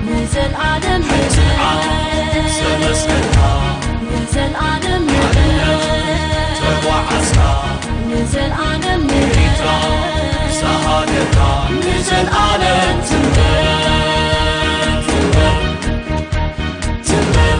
ንዘልኣለም ንዘልኣለም ተጓዓዝካ ንዘልኣለም ንዘልኣለም ትንበር ትንበር ትንበር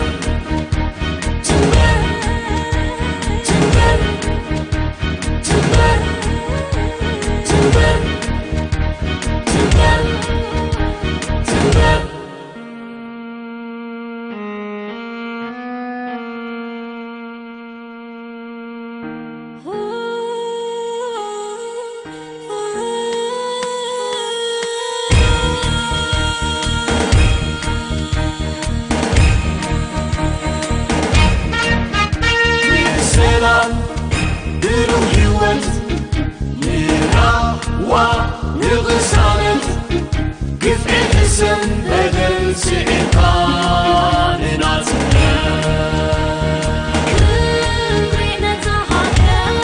ሰላም ብሩህ ህይወት ንራህዋ ንቕሳነት ግፍዒ ሕሰም በደል ስዒርካ ንናጽነት ክብሪ ነታ ሃገር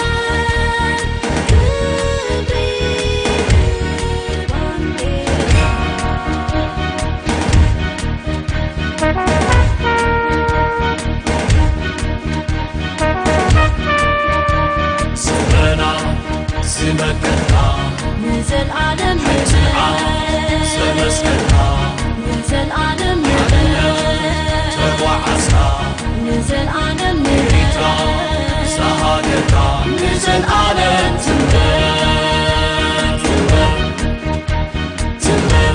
ክብሪ ንባንዴራ ስረና ዝመከትካ ንዘልኣለም ሕትዓ ዘመስከትካ ንዘልኣለም ተጓዓዝካ ንዘልኣለም ንሪታ ሳሃገርካ ንዘልኣለም ትንበር ትንበር ትንበር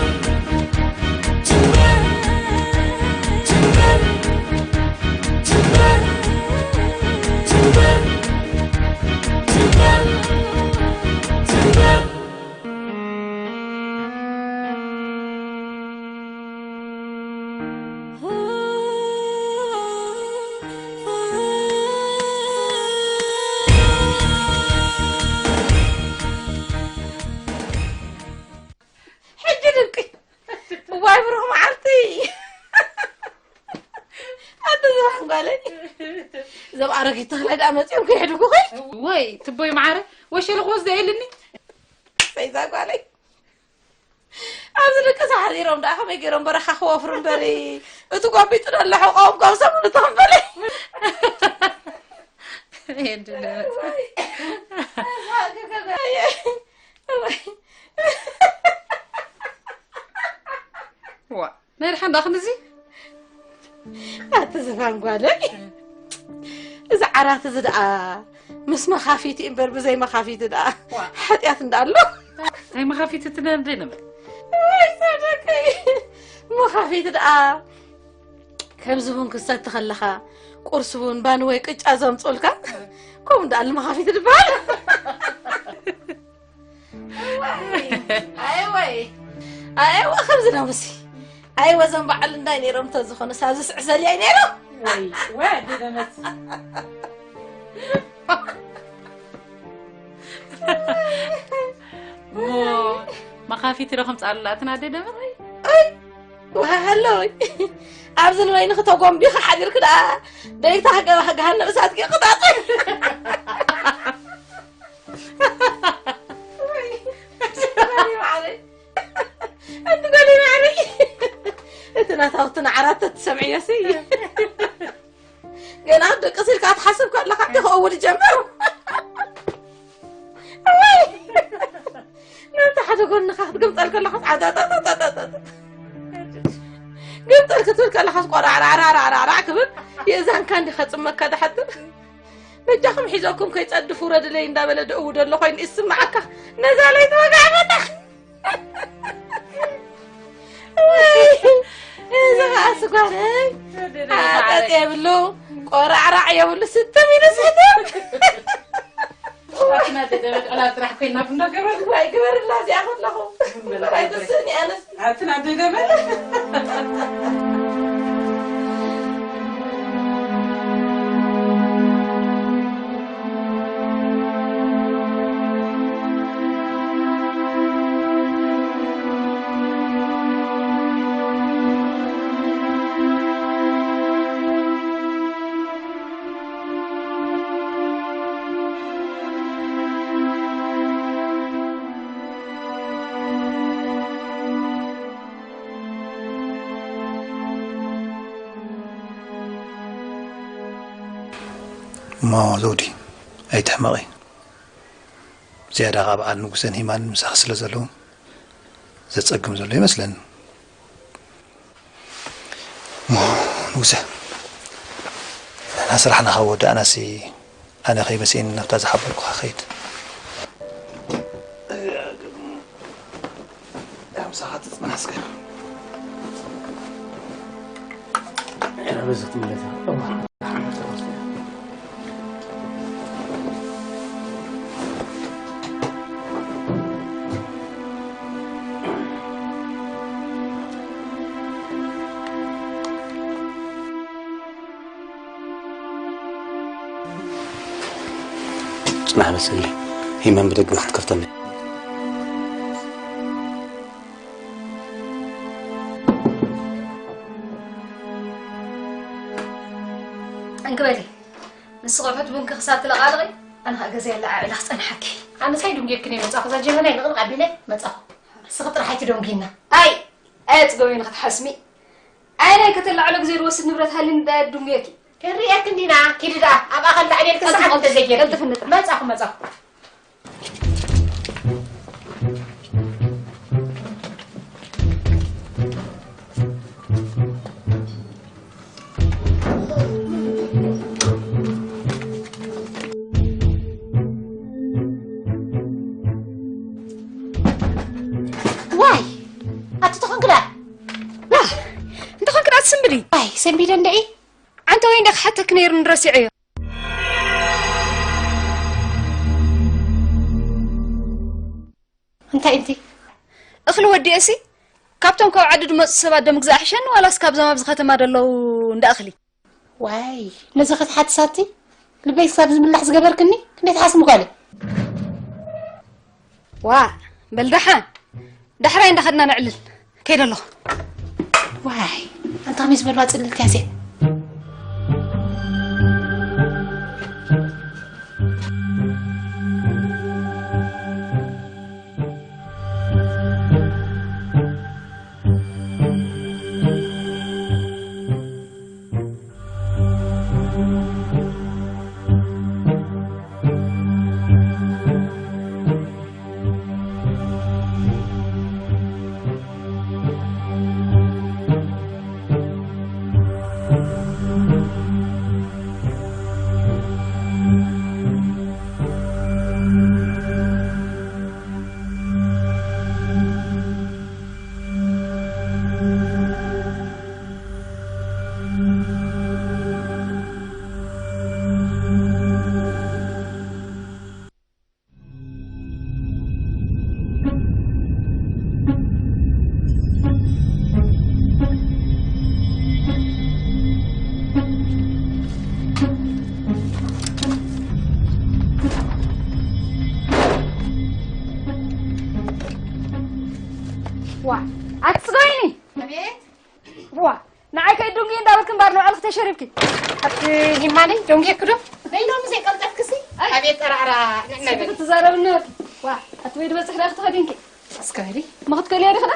ትንበር ትንበር ትንበር ትንበር ትንበር ትንበር ሕጂ ድንቂ እዋይ ብሩኽ መዓልቲ ኣቲ ዝባን ጓለይ እዞም ኣረጊት ተኽላይ ደኣ መፂኦም ከይሕድጉኺ ወይ ትቦይ መዓረ ወሸለ ክወስደ የልኒ ሰይዛ ጓለይ ኣብዚ ደቂ ሓዚሮም ደኣ ከመይ ገይሮም በረኻ ክወፍሩ እምበሪ እቲ ጎቢጡ ደሎ ሕቆም ከም ሰሙን እቶም በለ ዋ ናይ ደሓን ደኣ ክንድዚ ኣቲ ዝፋን ጓለይ እዚ ዓራት እዚ ደኣ ምስ መኻፊቲ እምበር ብዘይ መኻፊቲ ደኣ ሓጢኣት እንዳ ኣሎ ናይ መኻፊቲ ትነንደ ነበር መኻፊቲ ደኣ ከምዚ ቡን ክሰቲ ከለኻ ቁርሲ ቡን ባኒ ወይ ቅጫ ዘምፁልካ ከምኡ ደኣ መኻፊቲ ዝበሃል ኣይወይ ኣይወ ከምዚ ነው ምሲ ኣይወ ዘም በዓል እንዳይ ነይሮም ተዝኾነ ሳዚ ስዕሰል ኣይ ነይሮም ወይ ወይ ኣደ ደመት ሞ መኻፊት ዶ ከምፃሉላ እትና ኣደ ደመት ወሃሃለወይ ኣብዚ ንበይንኺ ተጎንቢኺ ሓዲርኪ ደኣ ደይታ ገባኺ ገሃነም እሳትኪ ቅጣጥ ኣንቲ ጓለይ ማዕረይ እቲ ናታውቲ ንዓራት ተትሰምዕዮሲ ገና ደቂ ሲልካ ትሓስብ ከለካ እቲ ክእውድ ጀምር ናብቲ ሓደ ጎንኻ ክትግምጠል ከለካ ግምጠል ክትብል ከለካ ቆራዕራዕራዕራዕ ክብል የእዛንካ እንዲ ከፅመካ ድሓትር በጃኹም ሒዘኩም ከይፀድፍ ውረድለይ እንዳበለ ደእውዶ ኣሎ ኮይኑ ይስምዓካ ነዛ ለይቲ ወጋዕበታ እዚ ከዓ ስጓነይ ሓጠጥ የብሉ ቆራዕራዕ የብሉ ስትም ኢሉ ስሕትም ኣትና ደደበ ቃላት ጥራሕ ኮይና ብናገበ ዋይ ግበርላ እዚኣ ከለኹ ኣይትስእኒ ኣነስ ኣትና ደደበ እሞ ዘውዲ ኣይትሕመቒ። ዝያዳ ካብ በዓል ንጉሰን ሂማን ምሳኺ ስለ ዘለዉ ዘጸግም ዘሎ ይመስለኒ። እሞ ንጉሰ፣ ንሕና ስራሕና ካብ ወዳእናሲ ኣነ ከይበስየኒ ናብታ ዝሓበርኩኻ ኸይድ። ምሳኻ ትጽናሕ እስከ። በዚ ክትምለስ። ጽናሕ በስለይ፣ ሂማን ብደገ ክትከፍተኒ። እንክበሊ፣ ንስኺ ሑት ቡንኪ ክሳብ ትለቓልቒ፣ ኣነ ኸኣ ገዛይ ኣለዓዒለ ክጸንሓኪ። ኣነስ ኣይድንጉየክን እየ መጻኹ፣ እዛ ጀበናይ ልቕልቕ ኣቢለ መጻኹ። ንስኺ ጥራሕ ኣይትደንጉይና። ኣይ፣ ኣየጽገበኒ ክትሓስሚ። ኣየናይ ከተላዕሎ ግዜ ዝወስድ ንብረት ሃልዩኒ ደኣ ድንጉየኪ። ክንርእየኪ እንዲና፣ ኪዲ ደኣ፣ ኣብኣ ከላዕል ኢልኪ ቀልጥፊ፣ ሰዓት ቀልጥፊ፣ እንተዘይጌርኪ። ቀልጥፊ ንጥራሕ። መጻኹ፣ መጻኹ። ዋይ! ኣቲ ተኾንክ ደኣ? ዋ! እንተ ኾንክ ደኣ ትስንብዲ? ዋይ፣ ሰንቢደ እንደ እየ። ዓንተ ወይ እንደ ክሓተክ ነይሩ ንረሲዐዮ። እንታይ እንቲ? እኽሊ ወዲኤሲ፣ ካብቶም ካብ ዓዲ ድመጹ ሰባት ዶ ምግዛእ ሕሸኒ፣ ዋላስ ካብዞም ኣብዚ ከተማ ደለዉ እንዳ እኽሊ? ዋይ፣ ነዚ ክትሓትሳቲ? ልበይ ክሳብ ዝብላሕ ዝገበርክኒ? ክንደይ ትሓስሚ ጓለይ? ዋ፣ በል ደሓን። ዳሕራይ እንዳኸድና ነዕልል። ከይደ ኣለኹ። ዋይ፣ ኣንታ ከመይ ዝበልዋ ጽልልቲ እያ እዚኣ። ዋ፣ ኣቲ ስጋይኒ! ኣቤት! ዋ፣ ንዓይ ከይድንጉ እንዳበልክ እምበር ንባዕልኺ ተሸሪብኪ። ኣቲ ሂማነይ፣ ደንጉየኪ ዶ? በይኖም ዘይቀልጠፍክሲ? ኣይ። ኣቤት ጠራዕራ፣ ንዕናይ በሊ። ክትዛረብ ነበርኪ። ዋ፣ ኣቲ ወይ ድበጽሕ ዳ ክትኸድንኪ? እስከ በሊ። መኽትከልያ ዲኺ ዳ?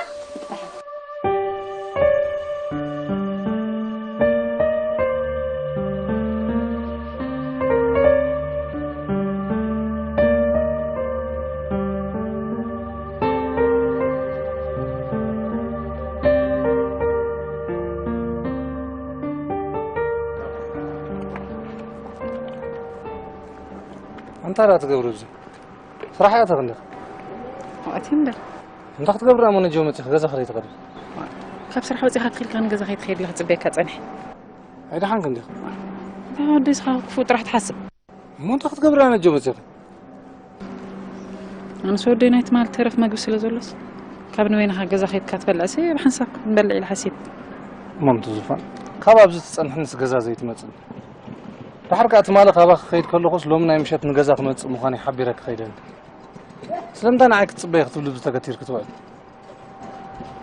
እንታይ ደኣ ትገብሪ ኣብዚ? ስራሕ እያ ተኽንደኽ። ኣቲ እምበር። እንታይ ክትገብሪ እሞ ነጆ መፂኺ ገዛ ከደይ ትኸዲ? ካብ ስራሕ ወፂኻ ክኢልካ ንገዛኺ ትኸይድ ኢለ ክፅበየካ ፀኒሐ። ኣይደሓንክን ዲኺ? እንታይ ወዲ እስኻ ክፉእ ጥራሕ ትሓስብ። እሞ እንታይ ክትገብሪ ኣነ ጆ መፂኺ? ኣነስ ወደይ ናይ ትማሊ ተረፍ መግቢ ስለ ዘሎስ፣ ካብ ንበይንኻ ገዛ ኸይድካ ትበልዕሲ፣ ብሓንሳብ ክንበልዕ ኢለ ሓሲብ። እሞ ምቲ ዙፋን፣ ካብ ኣብዚ ትጸንሕንስ ገዛ ዘይትመጽእ? ደሓር ከኣ ትማሊ ካባኺ ክኸይድ ከለኹስ፣ ሎሚ ናይ ምሸት ንገዛ ክመጽእ ምዃነይ ሓቢረ ክኸይደኒ። ስለምንታይ ንዓይ ክትጽበዪ ክትብሊ ብዝተገቲርኪ ትውዕሊ?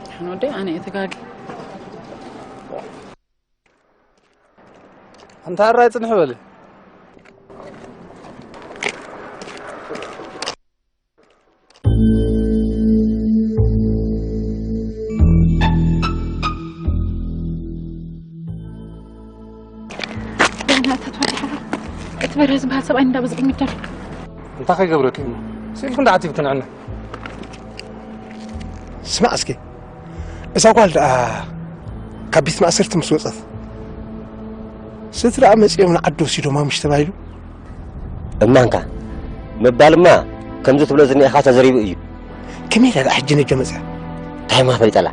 ደሓን ወደይ፣ ኣነ እየ ተጋጊ። ኣንታ ኣራይ ጽንሕ በሊ። ደህና ተትወድሓ። እቲ ገረ ዝበሃል ሰብኣይ እንዳበዝሐ ይምደር። እንታይ ከይገብረኪ እሞ? ስኢልኩ እንዳዓቲብኩ ንዕና። ስማዕ እስኪ፣ እዛ ጓል ደኣ ካብ ቤት ማእሰርቲ ምስ ወጸት፣ ስድራኣ መጺኦም ንዓዲ ወሲዶማ ምሽ ተባሂሉ? እማንካ ምባልማ ከምዚ ትብሎ ዝኒኤኻ ተዘሪቡ እዩ። ከመይ ኢላ ደኣ ሕጂ ነጆ መጽያ? እንታይ እማ ፈሊጠላ?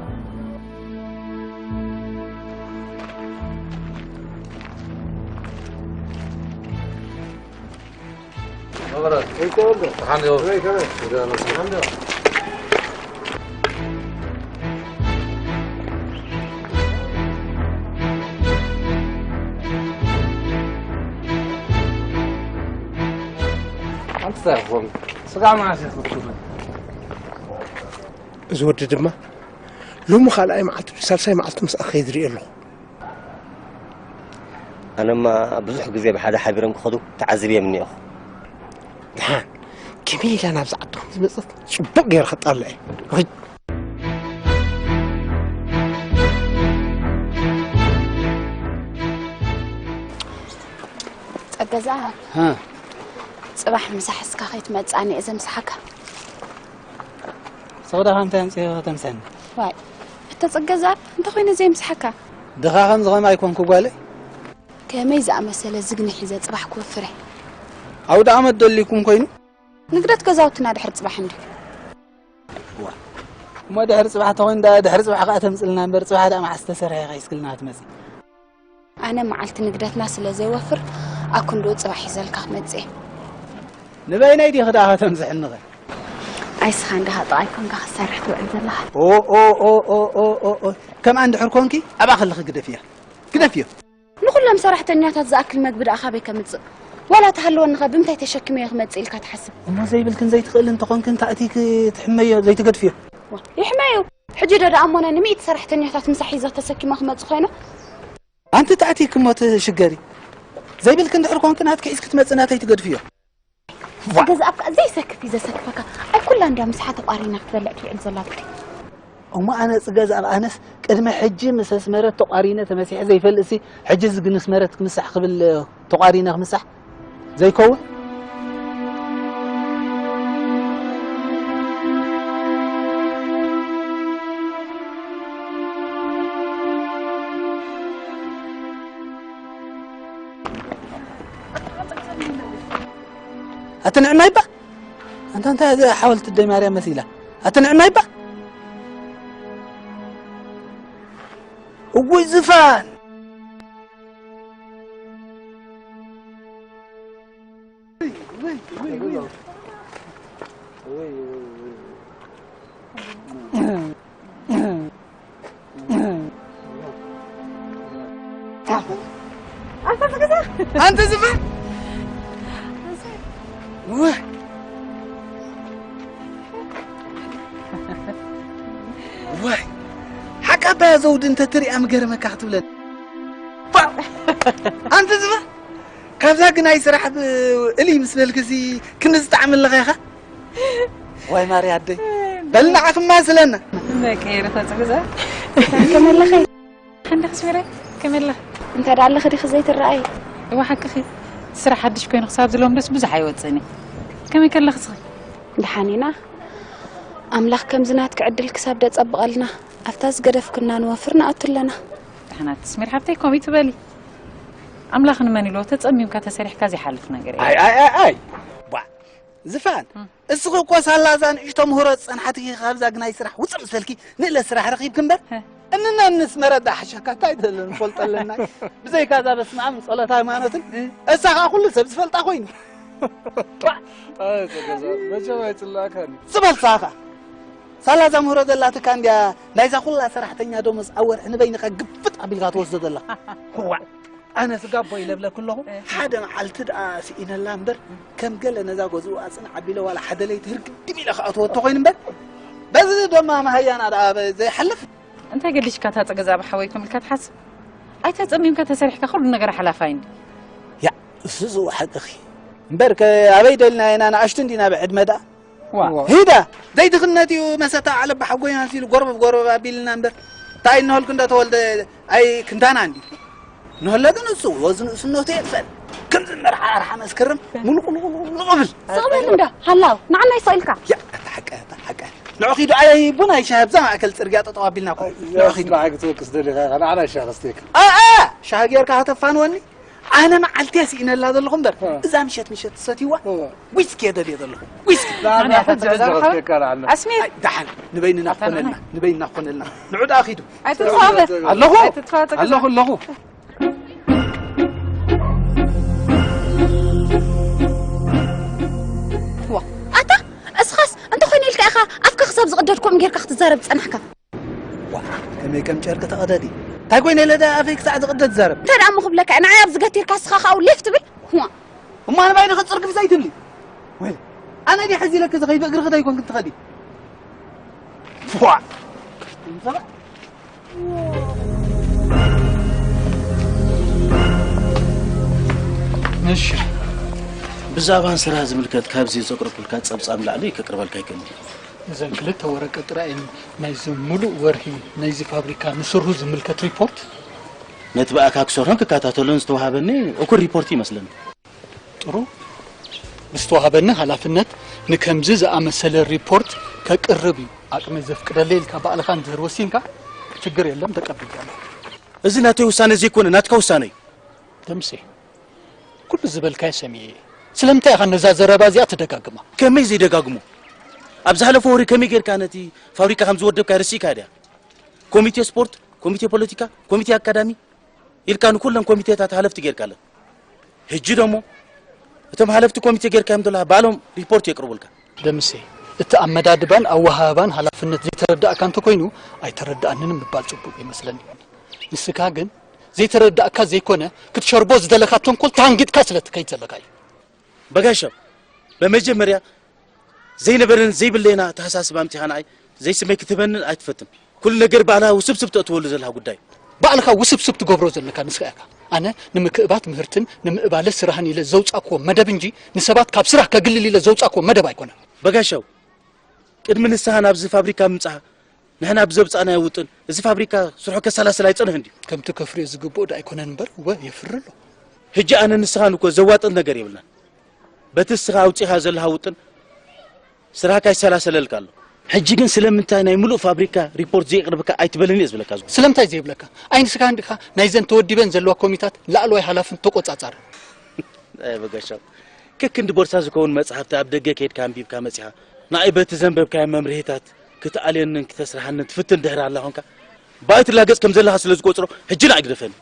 እዚ ወዲ ድማ ሎሚ ካልኣይ መዓልቱ ሳልሳይ መዓልቱ ምስ ኣኸይድ ርእየ ኣለኹ። ኣነማ ብዙሕ ግዜ ብሓደ ሓቢሮም ክኸዱ ተዓዚብዮም እኒኦኹ። ደሓን ከመይ ኢላ ናብዚ ዓዲ ከም ዝመጸት ጽቡቕ ገይረ ከጣልዐ። ርግ- ጸገዛ፣ ሃ። ጽባሕ ምሳ ሒዝካ ከይትመጽእ እየ ዘምስሓካ። ሰው ደኻ እንታይ ኣምፅእዮ ከተምሰኒ? ዋይ፣ እተ ጸገዛ፣ እንተኾይነ ዘይምስሓካ። ድኻ ከም ዝኸም ኣይኮንኩ ጓለይ። ከመይ ዝኣመሰለ ዝግኒ ሒዘ ጽባሕ ክወፍረ? ኣውደ ዓመት ደሊኩም ኮይኑ? ንግደት ገዛውትና ድሕሪ ጽባሕ እንዲ። ዋ፣ እሞ ድሕሪ ጽባሕ ተኾይኑ ዳ-፣ ድሕሪ ጽባሕ ከኣ ተምጽልና እምበር፣ ጽባሕ ደኣ መዓስ ተሰሪሐ ከይስክልና ትመጺ? ኣነ መዓልቲ ንግደትና ስለ ዘይወፍር፣ ኣኩንድኡ ጽባሕ ሒዘልካ ክመጽእ እየ። ንበይነይ ዲኺ ደኣ ከተምዝሕኒ ኸ? ኣይ ስኻ እንዲኻ ጥቓይ ኮንካ ክትሰርሕ ትውዕል ዘለኻ። ኦ፣ ኦ፣ ኦ። ከምኣ እንድሕር ኮንኪ፣ ኣብኣ ከለኺ ግደፍያ። ግደፍዮ። ንኹሎም ሰራሕተኛታት ዝኣክል መግቢ ደኣ ካበይ ከምጽእ? ዋላ ተሃለወኒ ኸ ብምንታይ ተሸኪመዮ ክመጽእ ኢልካ ትሓስብ? እሞ ዘይብልክን ዘይትኽእልን እንተኾንክን፣ ታእቲኪ ትሕመዮ፣ ዘይትገድፍዮ። ዋ፣ ይሕመዩ። ሕጂ ዶ ደኣ እሞነ ንሚእቲ ሰራሕተኛታት ምሳሕ ሒዛ ተሰኪማ ክመጽእ ኮይና? ኣንቲ ታእቲኪ እሞ ትሽገሪ። ዘይብልክን ድሕር ኮንክን፣ ናትኪ ሒዝኪ ትመጽእ፣ ናተይ ትገድፍዮ። ዋ። ገዛ ኣብካ ዘይሰክፍ እዩ ዘሰክፈካ። ኣይ ኩላ እንድያ ምስሓ ተቋሪና ክትበልዕ ትውዕል ዘላ ብቲ። እሞ ኣነ ጽገዛ ኣብ ኣነስ ቅድሚ ሕጂ ምስ ኣስመረት ተቋሪነ ተመሲሐ ዘይፈልጥሲ፣ ሕጂ እዚ ግን ኣስመረት ክምሳሕ ክብል ተቋሪነ ክምሳሕ ዘይከውን? ኣቲ ንዕናይ እባ! ኣንታ እንታይ እዛ ሓወልቲ ኣደይ ማርያም መሲላ? ኣቲ ንዕናይ እባ! እጉይ ዝፋን! ኣንተ ዝፋን! ወይ! ወይ! ሓቃ ኣባያ ዘውዲ እንተ ትሪኣ ምገረመካ ክትብለን። ባ! ኣንተ ዝፋን! ካብዛ ግናይ ስራሕ ብ-፣ እልይ ምስ በልክሲ ክንዲ ዝጣዕሚ ኣለኻ ኢኻ? ዋይ ማርያ ኣደይ፣ በል ንዓኽማ ስለና። መቀየሪ ተጽግዛ። ከመለኸ? ሓንዳ ክስሚረ፣ ከመለኽ? እንተ ደኣ ኣለኺ ዲኺ ዘይትረኣይ? እዋ ሓቅኺ። ስራሕ ሓድሽ ኮይኑ ክሳብ ዝሎም ደስ ብዙሕ ኣይወጽእን እዩ። ከመይ ከለኽ ስኺ? ደሓን ኢና። ኣምላኽ ከምዚ ናትኪ ዕድል ክሳብ ደጸብቐልና፣ ኣብታ ዝገደፍክና ንወፍር ንኣቱ ኣለና። ደሓናት ስሚር ሓብተይ፣ ከምኡ ትበሊ። ኣምላኽ ንመን ኢልዎ ተጸሚምካ ተሰሪሕካ ዘይሓልፍ ነገር እዩ። ኣይ፣ ኣይ፣ ኣይ፣ ኣይ። ቧዕ። ዝፋን፣ እም። እስኺ እኮ ሳላዛ ንእሽቶ ምህሮ ዝጸንሓትኪ ካብዛ ግናይ ስራሕ ውጽእ ምስ በልኪ ንእለ ስራሕ ረኺብኪ እምበር፣ ሀ። እንና ንስመረት ዳሕሸካ እንታይ ደለ ንፈልጦ ኣለና። ብዘይካ እዛ በስመ ኣብ ጸሎት ሃይማኖትን፣ እ። እሳ ኸኣ ኩሉ ሰብ ዝፈልጣ ኮይኑ። ኣይ፣ ጸገዛ፣ መቸም ኣይጽላእካን እዩ። ዝበል ሳኻ። ሳላዛ ምህሮ ዘላትካ እንድያ ናይዛ ኩላ ሰራሕተኛ ደሞዝ ኣብ ወርሒ ንበይንኻ ግፍጥ ኣቢልካ ትወስዶ ዘለኻ። ዋዕ። ኣነ ስጋቦ ይለብለክ ኣለኹ። እ። ሓደ መዓልቲ ደኣ ስኢነላ እምበር፣ ከም ገለ ነዛ ገዝኡ ኣጽንዕ ኣቢለ ዋላ ሓደ ለይቲ ህርግድም ኢለ ክኣትዎ እንተኾይኑ እምበር፣ በዚ ደማ መሃያና ደኣ በ-፣ ዘይሓልፍ። እንታይ ገዲሽካ እታ ጸገዛ ብሓወይ ክምልካ ትሓስብ? ኣይተጸሚምካ ተሰሪሕካ ኩሉ ነገር ሓላፋይ እንዲ። ያ፣ እሱ ዝዋ ሓቅኺ። እምበር ከ ኣበይ ደልና ኢና ንኣሽቱ እንዲና ብዕድመ ደኣ? ዋ። ሂዳ፣ ዘይድኽነት እዩ መሰታ ዓለባ ሓጎይና ሲሉ ጎርበብ ጎርበብ ኣቢልና እምበር፣ እንታይ እንሆልኩ እንደ ተወልደ ኣይ ክንዳና እንዲ። ንሆለ ግን እሱ ወዝ ንእስነቱ የጥፈል። ከምዚ መርሓ ኣርሓ መስከረም ሙሉቕ ሙሉቕ ሙሉቕ ብል። ስቕ በል እንዳ ሃላው፣ ንዓና ይስቕ ኢልካ። ያ፣ እታ ሓቀ፣ እታ ሓቀ። ንዑ ኺዱ፣ ኣይ ቡን፣ ኣይ ሻሂ ኣብዛ ማእከል ጽርግያ ጠጠው ኣቢልና እኮ። ንዑ ኺዱ። ንዓይ ክትወቅስ ደሊኻ ኢኻ፣ ንዓና ሻሂ ክስተየካ። ኣ፣ ኣ፣ ሻሂ ጌርካ ከተፋንወኒ? ኣነ መዓልቲ እየ ስኢነላ ዘለኹ እምበር፣ እ። እዛ ምሸት ምሸት ትሰትይዋ? እ። ዊስኪ እየ ደልየ ዘለኹ። ዊስኪ። ንዓና ኣነ ሕጂ ሻሂ ጀርባ ክስተየካ ንዓና። ኣስሚር። ኣይ፣ ደሓን፣ ንበይንና ኣታ ክኾነልና፣ ንዓይ። ንበይንና ክኾነልና። ንዑ ደኣ ኺዱ። ኣይትትፋበ። ኣለኹ፣ ኣይትትፋበ። ኣለኹ፣ ኣለኹ። ዋ፣ ኣታ እስኻስ እንተኾይኑ ኢልካ ኢኻ ኣፍካ ክሳብ ዝቕደድ ከምኡ ጌርካ ክትዛረብ ዝጸናሕካ? ዋ፣ ከመይ ከም ጨርቂ ተቐደዲ። እንታይ ኮይነ ኢለ ደኣ ኣፈይ ክሳዕ ዝቕደድ ዝዛረብ? እንታይ ደኣ እሞ ክብለካ እየ? ንዓይ ኣብዚ ገቲርካ እስኻ ኻብኡ ሌፍ ትብል? ዋ። እሞ ኣነ ባይኒ ክጽርግፍ ዘይትብሊ? ወይ፣ ኣነ ድየ ሕዚ ኢለኪ ዝኸይድ ብእግርኺ ዶ ኣይኮንክን ትኸዲ? ዋ። እሺ፣ ብዛዕባ ስራሕ ዝምልከት ካብዚ ዘቅረብኩልካ ጸብጻብ ላዕሊ ከቅርበልካ ይክእል። እዘን ክልተ ወረቀት ጥራይ እየን ናይዚ ሙሉእ ወርሒ ናይዚ ፋብሪካ ንስርሑ ዝምልከት ሪፖርት። ነቲ ብኣካ ክሰርሖን ክከታተሎን ዝተዋሃበኒ እኩል ሪፖርት ይመስለኒ። ጥሩ። ዝተዋህበኒ ሃላፍነት ንከምዚ ዝኣመሰለ ሪፖርት ከቅርብ እዩ ዓቅመይ ዘፍቅደለይ ኢልካ ባዕልኻ እንድህር ወሲንካ፣ ችግር የለም፣ ተቀቢለለኹ። እዚ ናተይ ውሳነ ዘይኮነ ናትካ ውሳነ እዩ። ደምሴ፣ ኩሉ ዝበልካዮ ሰሚዐ እየ። ስለምንታይ ኢኻ ነዛ ዘረባ እዚኣ ትደጋግማ? ከመይ ዘይደጋግሞ? ኣብ ዝሓለፈ ወሪ ከመይ ጌርካ ነቲ ፋብሪካ ከም ዝወደብካ ርሲእካ ድያ? ኮሚቴ ስፖርት፣ ኮሚቴ ፖለቲካ፣ ኮሚቴ ኣካዳሚ፣ ኢልካ ንኩለን ኮሚቴታት ሃለፍቲ ጌርካለን። ሕጂ ደሞ እቶም ሃለፍቲ ኮሚቴ ጌርካዮም ዘለኻ ባዕሎም ሪፖርት የቅርቡልካ። ደምሴ፣ እቲ ኣመዳድባን ኣወሃህባን ሃላፍነት ዘይተረዳእካ እንተኮይኑ ኣይተረዳእንን ምባል ጽቡቅ ይመስለኒ። ንስካ ግን ዘይተረዳእካ ዘይኮነ ክትሸርቦ ዝደለካ ተንኮል ተሃንጊጥካ ስለ ትከይድ ዘለካ እዩ። በጋሻው፣ በመጀመርያ ዘይነበረን ዘይብለይን ኣተሓሳስባ ኣምጺኻ ንዓይ ዘይስመይ ክትህበንን ኣይትፈትን። ኩሉ ነገር ባዕልኻ ውስብስብ ተእትወሉ ዘለኻ ጉዳይ። ባዕልኻ ውስብስብ ትገብሮ ዘለካ ንስኻ ኢኻ። ኣነ ንምክእባት ምህርትን ንምእባለ ስራህን ኢለ ዘውጻእክዎ መደብ እንጂ ንሰባት ካብ ስራሕ ከግልል ኢለ ዘውጻእክዎ መደብ ኣይኮነን። በጋሻው፣ ቅድሚ ንስኻ ናብዚ ፋብሪካ ምምጻኻ ንሕና ብዘውጻእናዮ ውጥን እዚ ፋብሪካ ስርሑ ከሰላስል ኣይጸንሕን ድዩ? ከምቲ ከፍርዮ ዝግብኦ ዶ ኣይኮነን እምበር፣ እወ የፍሪ ኣሎ። ሕጂ ኣነ ንስኻን እኮ ዘዋጥን ነገር የብልናን። በቲ ንስኻ ኣውጺኻ ዘለኻ ውጥን ስራሕካ ይሰላሰለልካ ኣሎ። ሕጂ ግን ስለምንታይ ናይ ምሉእ ፋብሪካ ሪፖርት ዘየቕርብካ ኣይትበልን እየ ዝብለካ ዘለኹ። ስለምንታይ ዘይብለካ? ኣይ ንስኻ እንዲኻ ናይዘን ተወዲበን ዘለዋ ኮሚታት ላዕለዋይ ሓላፍን ተቆጻጻርን። ኣይ በጋሻው፣ ከክንዲ ቦርሳ ዝከውን መጽሓፍቲ ኣብ ደገ ከይድካ ኣንቢብካ መጺኻ፣ ንኣይ በቲ ዘንበብካዮ መምርሂታት ክትኣልየንን ክተስርሓንን ትፍትን ድሕሪ ኣላ ኾንካ፣ ብኣይ ትላገጽ ከም ዘለኻ ስለ ዝቆጽሮ፣ ሕጂ ንኣይ ግደፈኒ።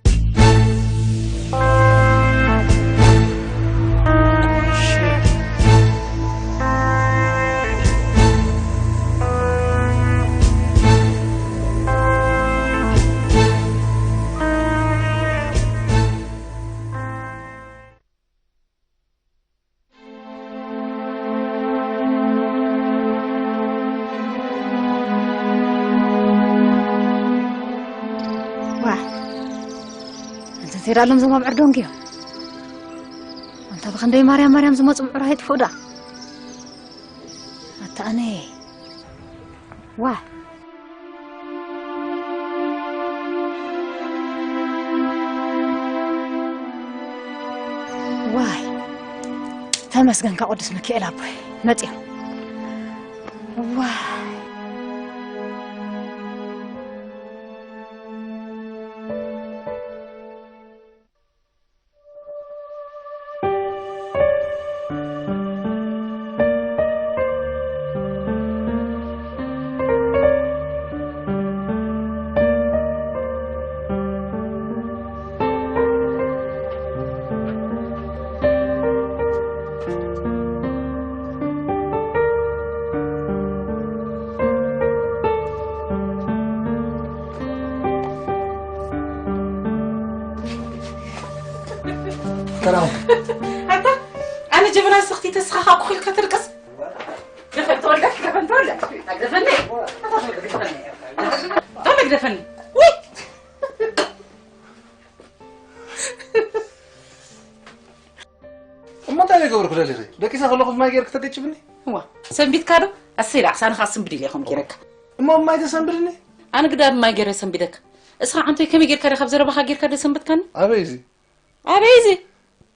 ዋ፣ እንተ ዜዳሎም ዞም ኣብ ዕርዶንጊ እዮም። ኣንታ ብኽንደይ ማርያም ማርያም ዝመጹ ምዕራይ ይጥፍኡ ዳ? ኣታ ኣነ። ዋ። ዋይ፣ ተመስገንካ ቅዱስ ሚካኤል ኣቦይ፣ መጺኦም። ዋይ። ሰላም። ኣታ፣ ኣነ ጀበና ሰኽቲተ ንስኻ ካብ ኩኺልካ ትድቅስ? ግደፈኒ ተወልደ፣ ግደፈኒ ተወልደ። ግደፈኒ። ኣታ ተወልደ፣ ግደፈኒ። ተወልደ፣ ግደፈኒ። ውይ! እሞ እንታይ ዘይገበርኩ ደሊኺ? ደቂሰ ከለኹ ማይ ጌርኪ ተገጭብኒ? እዋ፣ ሰንቢትካ ዶ? ኣሰይ፣ ዳዕሳንኻ ስንብድ ኢለ ይኹን ጌረካ። እሞ ማይ ተሰንብድኒ? ኣነ ግዳ ብማይ ጌረ ሰንቢደካ። እስኻ ዓንቶይ ከመይ ጌርካ ዲኻ ኣብ ዘረባኻ ጌርካ ዶ ሰንበድካኒ? ኣበይ እዚ? ኣበይ እዚ?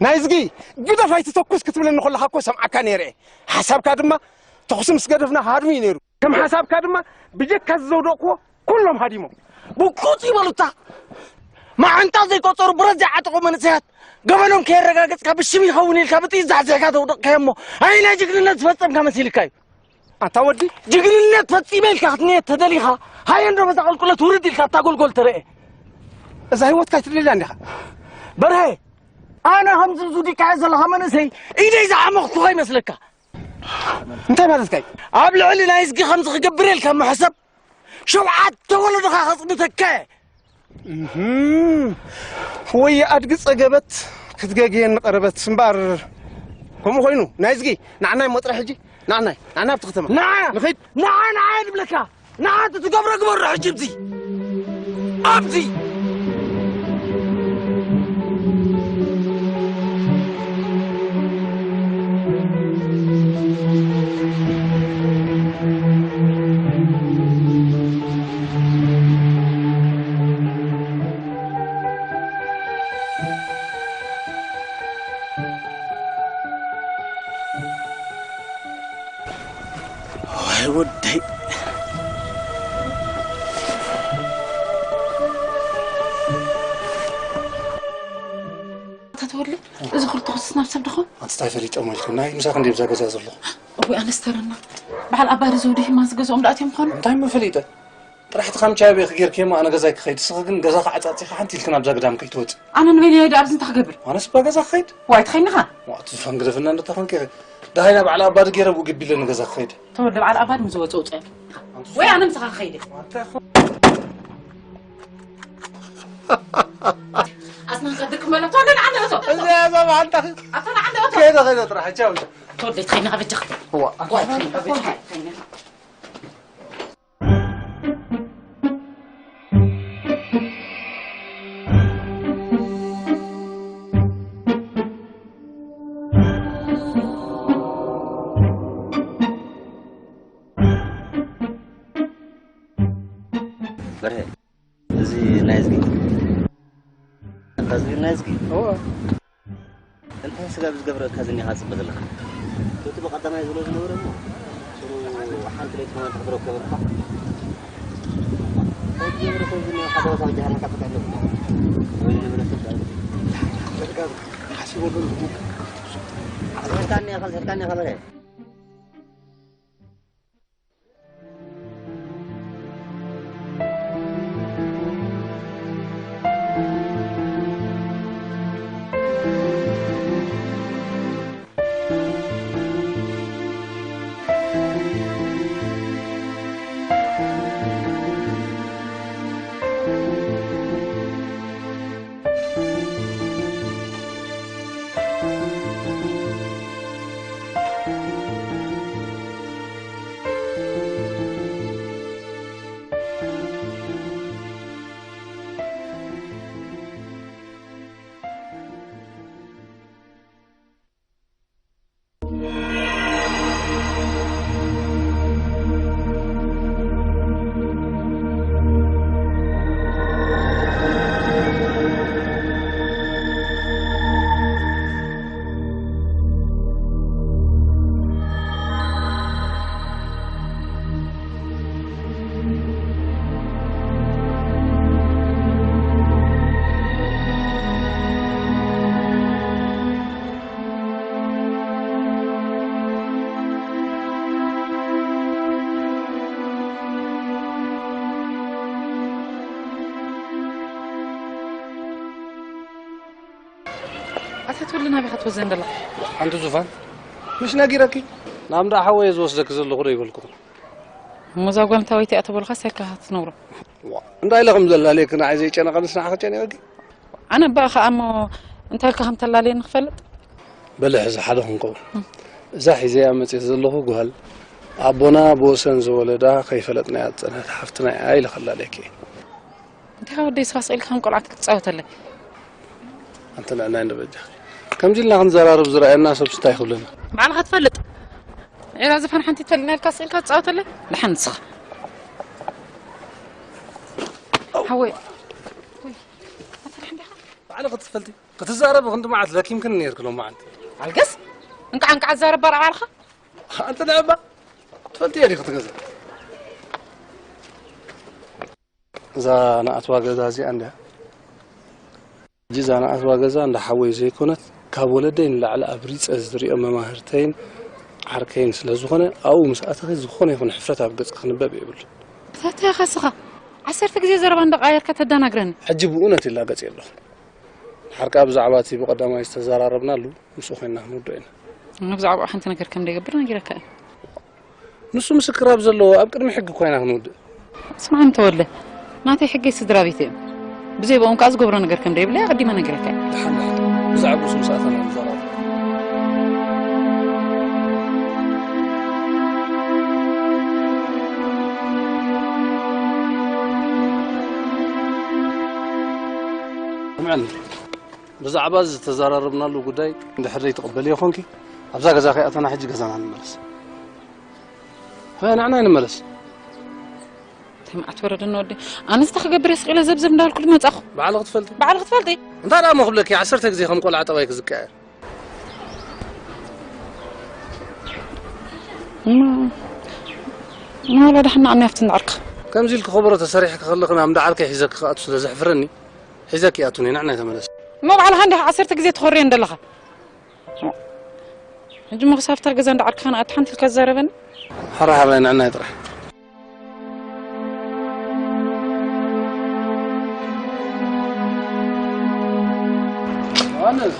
ናይዝጊ፣ ግደፍ ኣይትተኩስ ክትብለኒ ከለኻ እኮ ሰምዓካ ነይረ። ሓሳብካ ድማ ተኹሲ ምስ ገደፍና ሃድሙ እዩ ነይሩ። ከም ሓሳብካ ድማ ብጀካ እዚ ዘውደቕክዎ ኩሎም ሃዲሞም። ብቁፅ ይበሉታ። መዓንጣ ዘይቆፀሩ ብረት ዘይዓጠቑ መንእሰያት ገበኖም ከየረጋገፅካ ብሽም ይኸውን ኢልካ ብጥይት ዛሕዚሕካ ተውደቕካዮ እሞ፣ ኣይ ናይ ጅግንነት ዝፈፀምካ መሲልካ እዩ። ኣንታ ወዲ፣ ጅግንነት ፈፂመ ኢልካ ክትንየት ተደሊኻ፣ ሃየ እንዶ በዛ ቁልቁለት ውርድ ኢልካ ኣብታ ጎልጎል ትረአ። እዛ ህይወትካ ኣይትደልያ እንዲኻ። በርሀ፣ ኣነ ከምዚ ዝውዲካዮ ዘለኻ መንእሰይ ኢደይ ዝዓመኽኩ ከይመስለካ። እንታይ ማለትካ እዩ? ኣብ ልዕሊ ናይ እዝጊ ከምዚ ክገብር ኢልካ ምሕሰብ፣ ሸውዓተ ወለዶኻ ከጽንተካ እየ። እህም። ወይ ኣድጊ ጸገበት ክትገግየኒ ቀረበት እምበኣር። ከምኡ ኮይኑ፣ ናይ እዝጊ፣ ንዓናይ እሞ ጥራሕ ሕጂ፣ ንዓናይ፣ ንዓናይ ኣብቲ ከተማ። ንዓ! ንኸይድ። ንዓ፣ ንዓ እየ ዝብለካ። ንዓ፣ እቲ ትገብሮ ግበሮ ሕጂ ኣብዚ። ኣብዚ። ወይ ወደይ። ኣታ ተወልደ፣ እዚ ክልተ ክሱስ ናብ ሰብ ድኾን? ኣንስታይ ፈሊጦም ኢልኩም ናይ ምሳኽ እንደ ብዛ ገዛ ዘለኹ። እወ፣ ኣነስተረና። በዓል ኣባዲ ዘውዲ ህማ ዝገዝኦም ዳኣት እዮም ኾኑ? እንታይ እሞ ፈሊጠ? ጥራሕ እቲ ካምቻ ቤክ ጌርክዮ እሞ ኣነ ገዛይ ክኸይድ፣ ንስኺ ግን ገዛኺ ዓጻጺኺ ሓንቲ ኢልክን ኣብዛ ግዳም ከይትወጺ። ኣነ ንበይነይ ድኣ ኣብዚ እንታይ ክገብር? ኣነስ እባ ገዛ ክኸይድ። ዋይ፣ ትኸይንኻ? ዋ፣ እቲ ፋን ግደፍና እንዶ ተኾንኪ። ደሃይ ናብ በዓል ኣባዲ ገይረ ብኡ ገቢለ ንገዛ ክኸይድ። ተወልደ በዓል ኣባዲ ምስ ዝወጸ ውጸ። ወይ ኣነ ምሳኻ ክኸይድ። ኣስናን ከድክም በላ። ተወልደ ንዓንደ እቶ። እዚኣ እዛ መዓልታ ኣታ ንዓንደ እቶ። ከይደ፣ ከይደ ጥራሕ፣ ቻው፣ ቻው። ተወልደ ትኸይንኻ በጃኻ። ዋ፣ ዋይ፣ ትኸይንኻ በጃኻ። በርሄ፣ እዚ ናይ እዝጊ። እዚ ናይ እዝጊ? እወ። እንታይ ስጋብ ዝገብረካ ዝኒኻ ጽብቕ ኣለኻ? እቲ ብቐዳማይ ዝብሎ ዝነበረ እሞ፣ ሽሩ ሓንቲ ለይቲ ከማን ተኽትረከበልካ። እንታይ ዝገብረ ሰብ ዝኒኻ ሓደ ቦታ ወጃሃርካ ጥቃ ኣለካ። ወይ ዝነበረ ሰብ ዳኣ። ዘርጋብ፣ ሓሲበሉ። ዝብልካኒ ኢኻ፣ ዝብልካኒ ኢኻ በለ። ኣታ ትብሊ ናበይ ኢኻ ትወስደኒ ዘለኻ? ሓንቲ ዙፋን፣ ምሽ ነጊረኪ? ናብ እንዳ ሓወየ ዝወስደኪ ዘለኹ ዶ ይበልኩኺ? እሞ እዛ ጓል እንታይ ወይቲ እያ ተበልካ ሰካ ትነብሮ? ዋ፣ እንታይ ኢለ ከም ዘላልየኪ ንዓይ ዘይጨነቐንስ ንዓኺ ጨኒቐኪ? ኣነ እባ ኸኣ እሞ እንታይ ኢልካ ከም ተላልየኒ ክፈልጥ? በሊ ሕዚ ሓደ ክንከውን። እዛ ሒዘያ መፅየ ዘለኹ ጓል ኣቦና ብወሰን ዝወለዳ ከይፈለጥናያ ዝፀንሐት ሓፍትና እያ ኢለ ከላልየኪ እየ። እንታይ ወደይ ስኻስ ኢልካ ከም ቆልዓት ክትፃወተለይ? ኣንተ ንዕናይ እንዶ በጃኺ። ከምዚ ኢልና ክንዘራረብ ዝረኣየና ሰብስ እንታይ ክብለና? ባዕልኻ ትፈልጥ። ዒራ ዝፋን ሓንቲ ትፈልጥና ኢልካ ስኢልካ ትፃወተለይ? ደሓን ንስኻ። ሓወይ። ወይ፣ ኣታ ደሓን ዲኻ? ባዕልኺ ትፈልጢ። ክትዛረብ ክንዲ መዓልቲ ለኪምክን ነይርክ ሎም መዓልቲ። ኣልገስ፣ እንቃዕ እንቃዕ ትዛረብ ባርዓ ባልኻ። ኣንቲ ንዕባ ትፈልጥዮ ዲኺ ትገዛ? እዛ ንኣትዋ ገዛ እዚኣ እንድያ። ሕጂ እዛ ንኣትዋ ገዛ እንዳ ሓወይ ዘይኮነት፣ ካብ ወለደይ ንላዕሊ ኣብ ሪፀ ዝሪኦ መማህርተይን ዓርከይን ስለ ዝኾነ፣ ኣብኡ ምስ ኣተኺ ዝኾነ ይኹን ሕፍረት ኣብ ገጽኪ ክንበብ የብሉን። እንታይ ኢኻ ስኻ? ዓሰርተ ግዜ ዘረባ እንዳቐያየርካ ተደናግረኒ። ሕጂ ብእውነት ይላገጽ የለኹ። ድሓር ከኣ ብዛዕባ እቲ ብቐዳማይ ዝተዘራረብናሉ ምስኡ ኮይንና ክንውድኦ ኢና። እሞ ብዛዕባኡ ሓንቲ ነገር ከም ዘይገብር ነጊረካ እየ። ንሱ ምስክር ኣብ ዘለዎ ኣብ ቅድሚ ሕጊ እኮ ኢና ክንውድእ። ስማዕ እንተወለ፣ ናተይ ሕገይ ስድራ ቤት እዮም። ብዘይ ብኦም ከኣ ዝገብሮ ነገር ከም ዘይብለይ ኣቐዲመ ነጊረካ እየ። ደሓን ደሓን። ብዛዕባ ንሱ ምስ ኣተና ንዘራረብ። ስምዕኒ፣ ብዛዕባ እዚ ዝተዘራረብናሉ ጉዳይ እንድሕር ዘይትቕበልዮ ኾንኪ፣ ኣብዛ ገዛ ከይኣተና ሕጂ ገዛና ንመለስ። ሀ፣ ንዕና ንመለስ። እንታይ መዓት ወረደና ወዲ። ኣነስ እንታይ ክገብር እየ ስቕ ኢለ ዘብዘብ እንዳበልኩ ድመጻኹ። ባዕልኺ ክትፈልጢ። ባዕልኺ ክትፈልጢ። እንታይ ደኣ እሞ ክብለኪ፣ ዓሰርተ ግዜ ከም ቆልዓ ጠባይኪ ዝቀያየር። እሞ፣ እሞ ዋላ ደሓን ንኣኒ ኣብቲ እንዳዓርካ። ከምዚ ኢልኪ ከበሮ ተሰሪሕኪ ከለኺ ናብ እንዳዓርከይ ሒዘኪ ክኣቱ ስለ ዘሕፍረኒ፣ ሒዘኪ ይኣቱኒ፣ ንዕናይ ተመለስ። እሞ ባዕልኻ እንዲኻ ዓሰርተ ግዜ ትኾርየን ዘለኻ። ሕጂ እሞ ክሳብ እታ ገዛ እንዳዓርካ ንኣቲ ሓንቲ ኢልካ ትዛረበኒ? ሓራይ ሓራይ ንዕናይ ጥራሕ። ዮሃንስ።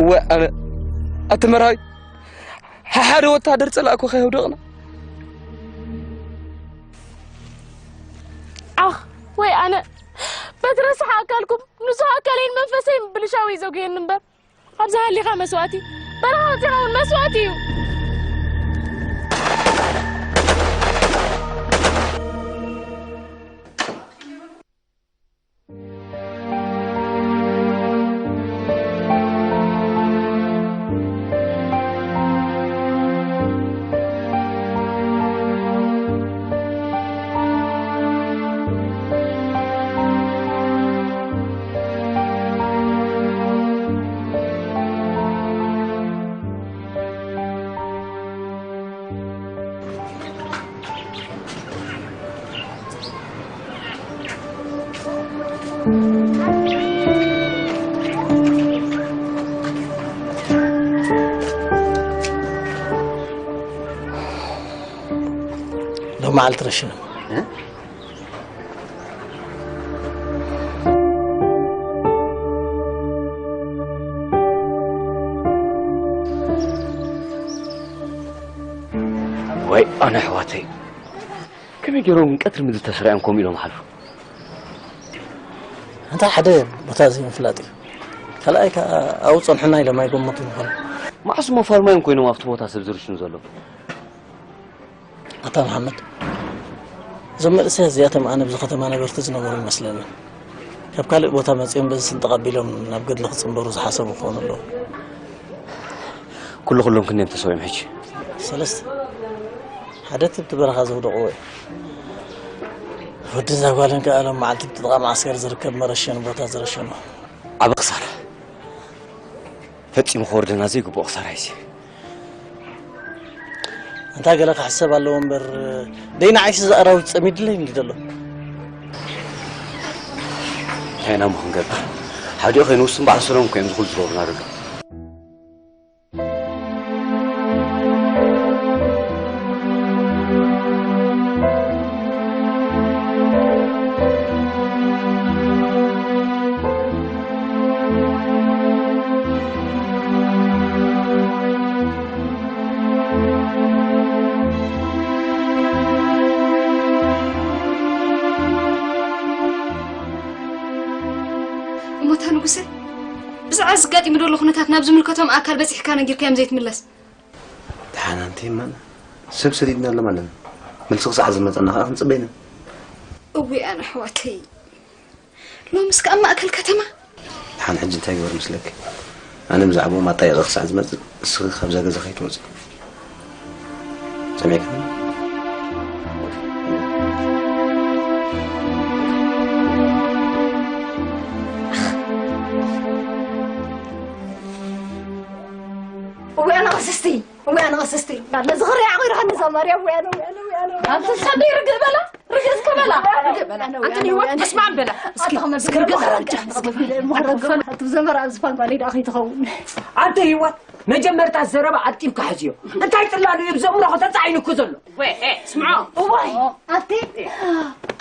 እወ ኣነ፣ ኣቲ መራዊ፣ ሓሓደ ወታደር ጸላእኮ ከየውደቕና። ዓኽ፣ ወይ ኣነ፣ በቲ ረሳሕ ኣካልኩም፣ ንጹህ ኣካለይን መንፈሰይን ብልሻው እዩ ዘጉየኒ እምበር፣ ኣብዛ ሃሊኻ መስዋእቲ፣ በረኻ ወጺኻ እውን መስዋእቲ እዩ። ሎም መዓልቲ ረሽኖም። እ? ወይ ኣነ ኣሕዋተይ፣ ከመይ ገይሮም ቀትሪ ምድሪ ተሰሪዖም ከምኡ ኢሎም ሓልፉ? እንታ ሓደ ቦታ ዘይምፍላጥ እዩ። ካልኣይ ከኣ ኣብኡ ጸንሑና ኢሎም ኣይገመቱን ይኾኑ። መዓስ እሞ ፋርማዮም ኮይኖም ኣብቲ ቦታ ሰብ ዝርሽኑ ዘለዉ? ኣታ መሓመድ፣ እዞም መንእሰያት እዚኣቶም ኣነ ኣብዚ ከተማ ነበርቲ ዝነበሩ ይመስለኒ። ካብ ካልእ ቦታ መጺኦም በዚ ስንጥቕ ኣቢሎም ናብ ገድሊ ክጽንበሩ ዝሓሰቡ ክኾኑ ኣለዉ። ኩሉ ኩሎም ክንደዮም ተሰዊኦም ሕጂ? ሰለስተ። ሓደ እቲ ኣብቲ በረኻ ዘውደቕዎ እዩ። ወድን እዛ ጓልን ከኣ ሎም መዓልቲ ኣብቲ ጥቓ መዓስከር ዝርከብ መረሸኒ ቦታ ዝረሸኑ። ዓቢ ክሳራ። ፈጺሙ ክወርደና ዘይግብኦ ክሳራ እዩ እዚ። ኣንታ ገለ ክሕሰብ ኣለዎ እምበር፣ ደይ ንዓይሲ እዚ ኣራዊት ጸሚድለይ እንዲ ዘሎ። እንታይ ኢና እሞ ክንገብር? ሓዲኡ ከይንውስን በዓል ሰሎም እኮ እዮም ዝኹሉ ዝገብሩና ዘለዉ። እሞታ ንጉሰ፣ ብዛዕባ ዘጋጢሙ ዘሎ ኩነታት ናብ ዝምልከቶም ኣካል በጺሕካ ነጊርካዮም ዘይትምለስ? ደሓን ኣንቲ እማና፣ ሰብ ሰዲድና ኣሎ ማለት ነው። መልሲ ክሳዕ ዝመጸና ከኣ ክንጽበ ኢና። እውይ ኣነ ኣሕዋተይ፣ ሎምስ ከኣ ማእከል ከተማ? ደሓን ሕጂ እንታይ ግበር መስለኪ? ኣነ ብዛዕባኦም ኣጣይቐ ክሳዕ ዝመጽእ፣ ንስኺ ካብዛ ገዛ ከይትወጺ። ሰሚዕክኒ? እወ፣ ኣነ ቅስስቲ፣ እወ፣ ኣነ ቅስስቲ። ነዚ ክሪኣ ኣቑርኸኒ እዛ ማርያም፣ እወ፣ ኣነ፣ እወ፣ ኣነ፣ እወ፣ ኣነ፣ እወ፣ ኣነ። ኣብቲ ሳንዱይ ርግእ በላ፣ ርግእ እስከ በላ፣ ርግእ በላ። ኣንቲ ንህይወት ተስማም በላ። እስኪ፣ እስኪ ርግእ በላ። ኣቲ ዘመር ኣብዚ ፋንጓለይ ደኣ ከይትኸውን። ኣንቲ ህይወት፣ መጀመርታ ዘረባ ኣልጢምካ ሕዝዮ። እንታይ ጽላሉ እዩ ብዘእምሮኸ ተጻዒኑኩ ዘሎ? ወይ፣ ኤ፣ ስምዖ። እዋይ፣ ኣቲ፣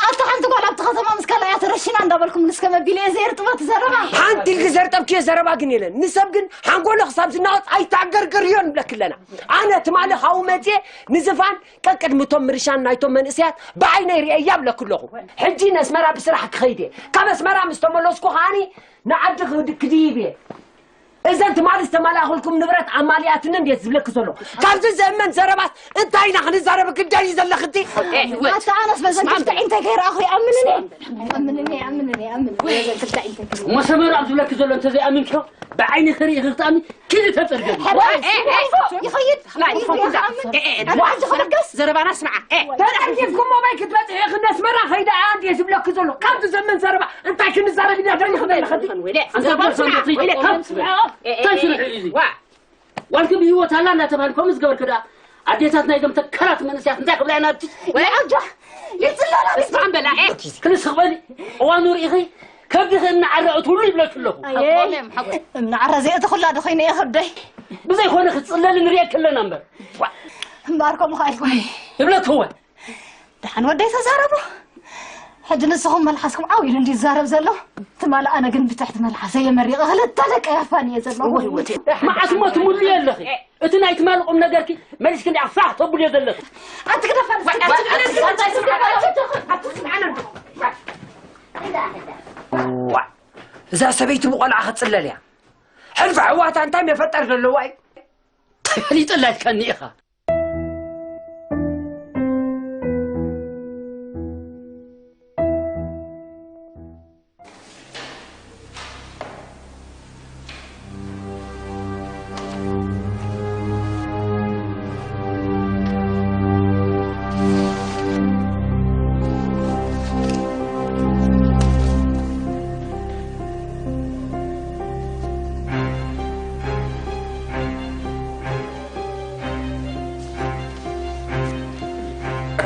ኣቲ ሓንቲ ጓል ኣብቲ ከተማ ምስ ካልኣያ ተረሺና እንዳበልኩም ንስከ መቢለ እየ ዘየርጥቦ እቲ ዘረባ። ሓንቲ ኢልኪ ዘርጠብክዮ ዘረባ ግን የለን። ንሰብ ግን ሓንጎሎ ክሳብ ዝናወጽ ኣይተኣገርግርዮ ንብለኪ ኣለና። ኣነ ትማሊ ካብኡ መጽየ ንዝፋን ቀቅድሚ እቶም ምርሻን ናይቶም መንእሰያት ብዓይነይ ርእየያ እብለኪ ኣለኹ። ሕጂ ነስመራ ብስራሕ ክኸይድ እየ። ካብ ኣስመራ ምስ ተመለስኩ ከኣኒ ንዓዲ ክድ-፣ ክድይብ እየ። እዘን ትማሊ ዝተመላእኹልኩም ንብረት ኣማሊኣትኒ እንዴት ዝብለኪ ዘሎ? ካብዚ ዘእመን ዘረባስ እንታይ ኢና ክንዛረብ ግዳይ ዘለኽቲ? ኣታ ኣነስ በዘን ክልተ ዒንተይ ከይረኣኹ ይኣምንን እየ። ይኣምንን እየ፣ ይኣምንን እየ፣ ይኣምንን እየ። በዘን ክልተ ዒንተይ ከይረኣኹ። እሞ ሰመራ ኣብ ዝብለኪ ዘሎ እንተዘይኣሚንኪዮ፣ ብዓይኒ ክርኢ ክትኣሚ ኪዲ ተጸርገቢ። ሕራይ፣ ኤ፣ ኤ፣ ይኸይድ። ናይ፣ ይኸይድ። ይኸይድ። ኤ፣ ኤ፣ ኣታ ሕጂ ክብገስ? ዘረባና ስምዓ። ኤ። ተደሕዲፍኩም ሞባይ ክትበጽሒ ኢኺ፣ ነስመራ ኸይዳ እያ እንዴ ዝብለኪ ዘሎ? ካብዚ ዘመን ዘረባ እንታይ ክንዛረብ ኢና ደሊኹ ዘለኽቲ? ወይለ፣ ኣንታ ዘረባ ጎርዞ ስምዓ። እንዴት ወይለ፣ ይጠቆም? ካብ ስምዓ። ኤ፣ ኤ፣ እንታይ ኤ፣ ስርሒ እዩ እዚ? ዋ። ጓልኪ ብህይወት ኣላ እናተባህለ ከምኡ ዝገበርኪ ደኣ ኣዴታት ናይዞም ተካላት መንእሰያት እንታይ ክብላ ኢና ኣብቲ? ወይ ኣጆ፣ ይጽለላ እስማዕ በላ፣ ኤ፣ ክንስኽ በሊ። እዋኑ ርኢኺ? ከብድኺ እናዓረቐት ሁሉ ይብለኪ ኣለኹ። ኣየ፣ ሓቆም እዮም፣ ሓቆም። እናዓረ ዘየእተኹላ ዶ ኮይነ እየ ከብደይ? ብዘይኮነ ክትጽለሊ ንርእየኪ ኣለና እምበር። ዋ። እምበኣር ከምኡ ከኣ ኢልኩኒ። ይብለኪ እወ። ደሓን ወደይ ተዛረቡ። ሕጂ ንስኹም መልሓስኩም ዓው ኢሉ እንዲ ዝዛረብ ዘሎ፣ ትማሊ ኣነ ግን ብትሕቲ መልሓሰይ እየ መሪቐ ክልተ ደቀይ ኣፋንየ ዘለኹ። እወ፣ እወ። መዓስ እሞ ትምልዮ ኣለኺ? እቲ ናይ ትማሊ ቁም ነገርኪ መሊስኪ እንዲኣ ፋሕ ተብልዮ ዘለኺ። ኣቲ ክደፋ፣ ኣቲ ክደፋ፣ ኣቲ ክደፋ። ዋ፣ እዛ ሰበይቲ ብቆልዓ ክትጽለል እያ። ሕልፊ ኣሕዋታ እንታይ መፈጠር ዘለዋ እዩ? እንታይ ፈሊጠላ ኢልካኒ ኢኻ?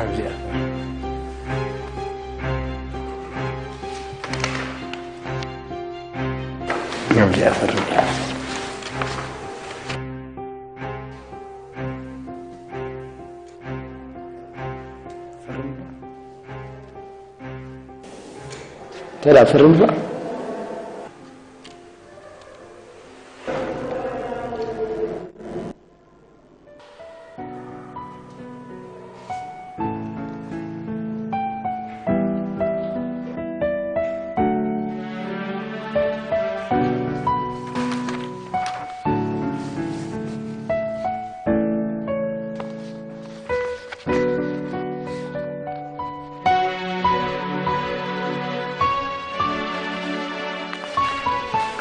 ኣብዚኣ። ኣብዚኣ ፈርም። ተላ ፈርም።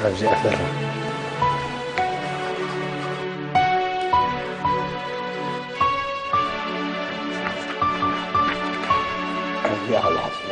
ኣብዚ ኣፈር። ኣብዚ ኣኸላ ሓጽላ።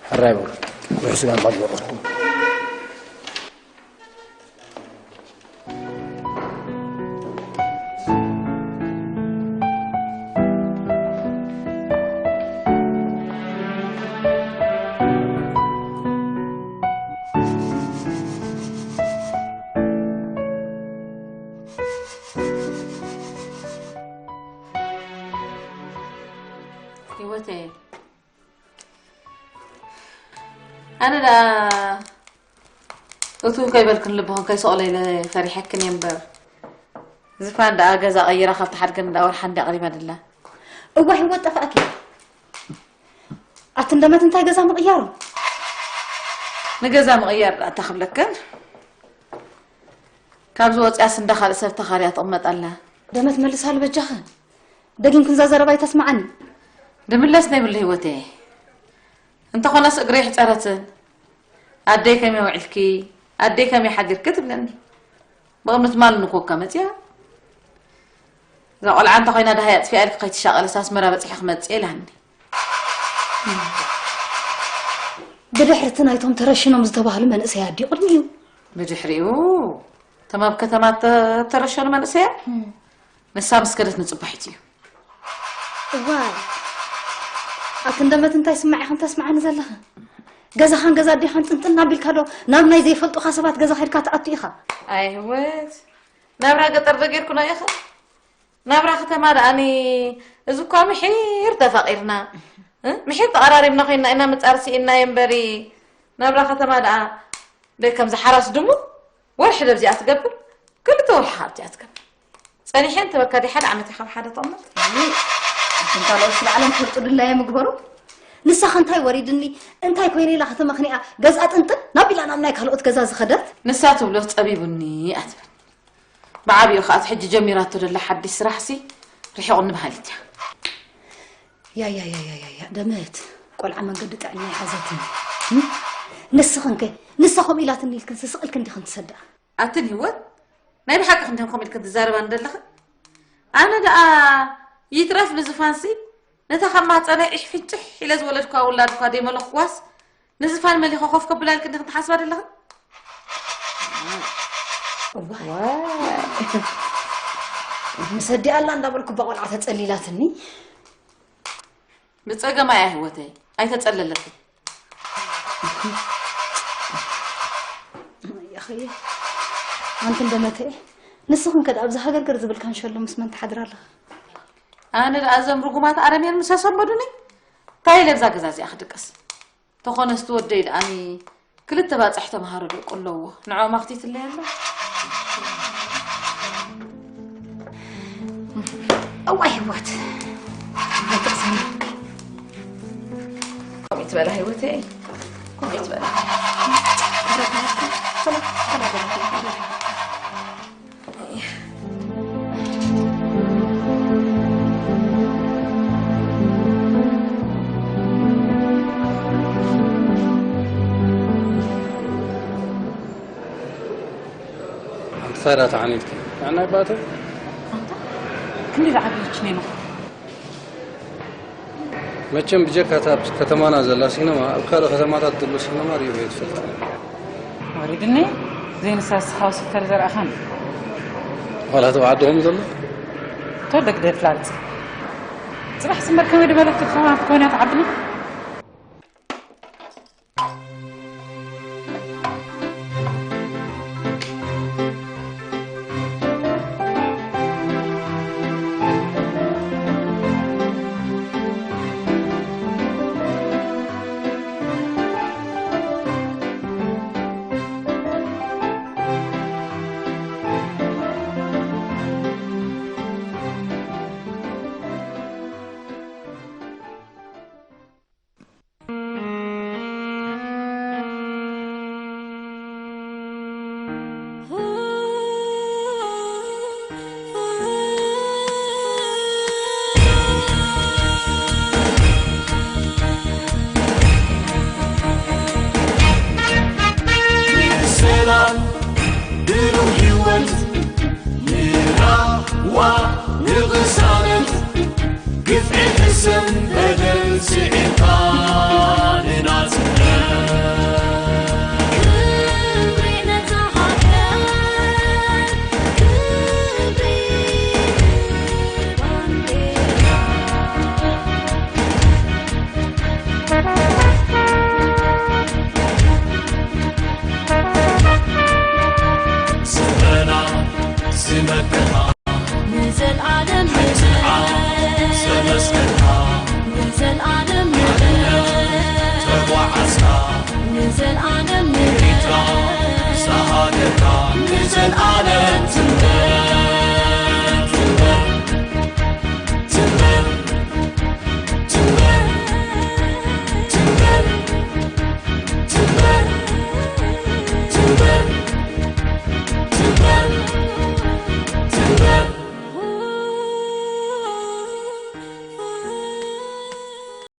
ሕራይ በሉ። ውሑስ ስጋን ቋንቋ። ህይወተይ፣ ኣነ ደኣ እቱ ከይበልክን ልብኽን ከይሰቕሎ ኢለ ፈሪሐክን እየ እምበር። ዝፋን ደኣ ገዛ ቀይራ ካብቲ ሓድገን ደኣ ወርሓ እንድያ ቀሪባ ደላ። እዋ ህይወት ጠፋእኪ። ኣቲ እንደመት እንታይ ገዛ ምቕያሩ? ንገዛ ምቕያር ደኣ እንታይ ክብለክን? ካብዚ ወፂኣስ እንዳ ካልእ ሰብ ተኻርያ ትቕመጥ ኣላ። ደመት መልሳሉ በጃኺ። ደጊም ክንዛ ዘረባ ይተስማዓኒ። ድምለስ ናይ ብሉ ህይወተይ። እንተኾነስ እግረይ ሕፀረትን። ኣደይ ከመይ ውዒልኪ? ኣደይ ከመይ ሓዲርኪ? ትብለኒ። ብቕድሚ ትማሊ ንኮካ መፅያ። እዛ ቆልዓ እንተ ኮይና ደሃይ ኣጥፊኣ ኢልኪ ከይትሻቐለስ ኣስመራ በፂሐ ክመፅእ ኢላኒ። ብድሕርቲ ናይቶም ተረሽኖም ዝተባህሉ መንእሰያት ድዩ ቅድሚኡ? ብድሕሪኡ እቶም ኣብ ከተማ እተ-፣ ተረሸኑ መንእሰያት? እም። ንሳ ምስ ከደት ንጽባሒት እዩ። እዋይ፣ ኣቲ እንደመት እንታይ ስማዕ ኢኽን ተስምዓኒ ዘለኻ? ገዛኻን ገዛ ኣዴኻን ጥንጥን ኣቢልካ ዶ ናብ ናይ ዘይፈልጡኻ ሰባት ገዛ ኸድካ ትኣቱ ኢኻ? ኣይ ህይወት፣ ናብራ ገጠር ዶ ጌርኩና ኢኻ? ናብራ ከተማ ደኣኒ፣ እዚ እኳ ምሒር ተፋቒርና፣ እ? ምሒር ተቐራሪብና ኮይንና ኢና ምጻር ስኢንናዮ እምበሪ፣ ናብራ ከተማ ደኣ ደይ ከምዚ ሓራስ ድሙ ወርሒ ደብዚኣ ትገብር፣ ክልተ ወርሒ ካብዚኣ ትገብር። ጸኒሐ እንተበካ ደይ ሓደ ዓመት ኢኻ ኣብ ሓደ ተቐመጥ? ኣይ፣ ኣንታ ካልኦት ስለ ዓለም ክፈልጡ ድላየ ምግበሩ። ንሳኸ እንታይ ወሪድኒ፣ እንታይ ኮይነ ኢላ ከተመኽንያ፣ ገዝኣ ጥንጥን ናቢላ ናብ ናይ ካልኦት ገዛ ዝኸደት? ንሳ ትብሎ ጸቢቡኒ እያ ትብል። ብዓቢኡ ኸኣ እቲ ሕጂ ጀሚራቶ ዘላ ሓድሽ ስራሕሲ ርሒቑኒ በሃሊት እያ። ያ፣ ያ፣ ያ፣ ያ፣ ያ፣ ያ፣ ደመት፣ ቆልዓ መንገዲ ጥዕና ይሓዘትን። እም? ንስኽን ከ፣ ንሳ ከምኡ ኢላትኒ ኢልክን ስስቕ ኢልክን ዲኽን ትሰድኣ? ኣትን ህይወት፣ ናይ ብሓቂ ክንዲኽን ከምኡ ኢልክን ትዛረባ እንደለኽን? ኣነ ደኣ ይትረፍ ንዝፋንሲ፣ ነታ ካብ ማህጸነይ ዒሕ ፍንጭሕ ኢለ ዝወለድኳ ውላድ እኳ ደይመለኽዋስ፣ ንዝፋን መሊኸ ኮፍ ከብላ ኢልክን ዲኽን ትሓስባ ዘለኽን? እዋይ። ዋይ። ምስ ኣዲኣ ኣላ እንዳበልኩ እባ ቆልዓ ተጸሊላትኒ። ብጸገማ እያ ህይወተይ፣ ኣይተጸለለትን። ያኸየ፣ ኣንቲ እንደመተኤ፣ ንስኽን ከ ደኣ ኣብዚ ሃገርገር ዝብል ካንሸሎ ምስ መን ትሓድራ ኣለኻ? ኣነ ደኣ እዞም ርጉማት ኣረሜን ምስ ኣሰንበዱኒ፣ እንታይ ኢለ ኣብዛ ገዛ እዚኣ ክድቅስ? ተኾነስ ትወደይ ደኣኒ ክልተ ባጽሕ ተምሃሮ ደቁ ኣለዎ። ንዕኦም ኣኽቲትለይ ኣሎ። እዋይ ህይወት። ኣይትቕሰኒ። ከምኡ ትበላ ህይወተይ። ከምኡ ትበላ። ኣንቲ ታይ ደኣ ተዓኒድኪ? ጥዕና ይባእተ? ኣንታ ክንደይ ዝዓበየች ኔማ። መቸም ብጀካ እታ ኣብ ከተማና ዘላ ሲነማ፣ ኣብ ካልእ ከተማታት ዘሎ ሲነማ ርእየ እየ ዝፈልጥ። ወሪድኒ፣ ዘይንሳ ንስኻ ወሲድካ ዶ ዘርኣኻኒ? ዋላ እቲ ኣብ ዓድኹም ዘሎ? ተወልደ ግደፍ ላርፅ። ፅባሕ ስምበር ከመይ ድበለት ክትኸውን ኣብቲ ኮይናት ዓድና? ሰላም ብሩህ ህይወት ንራህዋ ንቕሳነት ግፍዒ ሕሰም በደል ስዒርካ ንናጽነት። ክብሪ ነታ ሃገር፣ ክብሪ ባንዴራ። ዘመና ዝመከታ ንዘልኣለም ንበር። ዘመስገንካ ንዘልኣለም ንበር። ተጓዓዝካ ንዘልኣለም ንዘልኣለም ትንበር።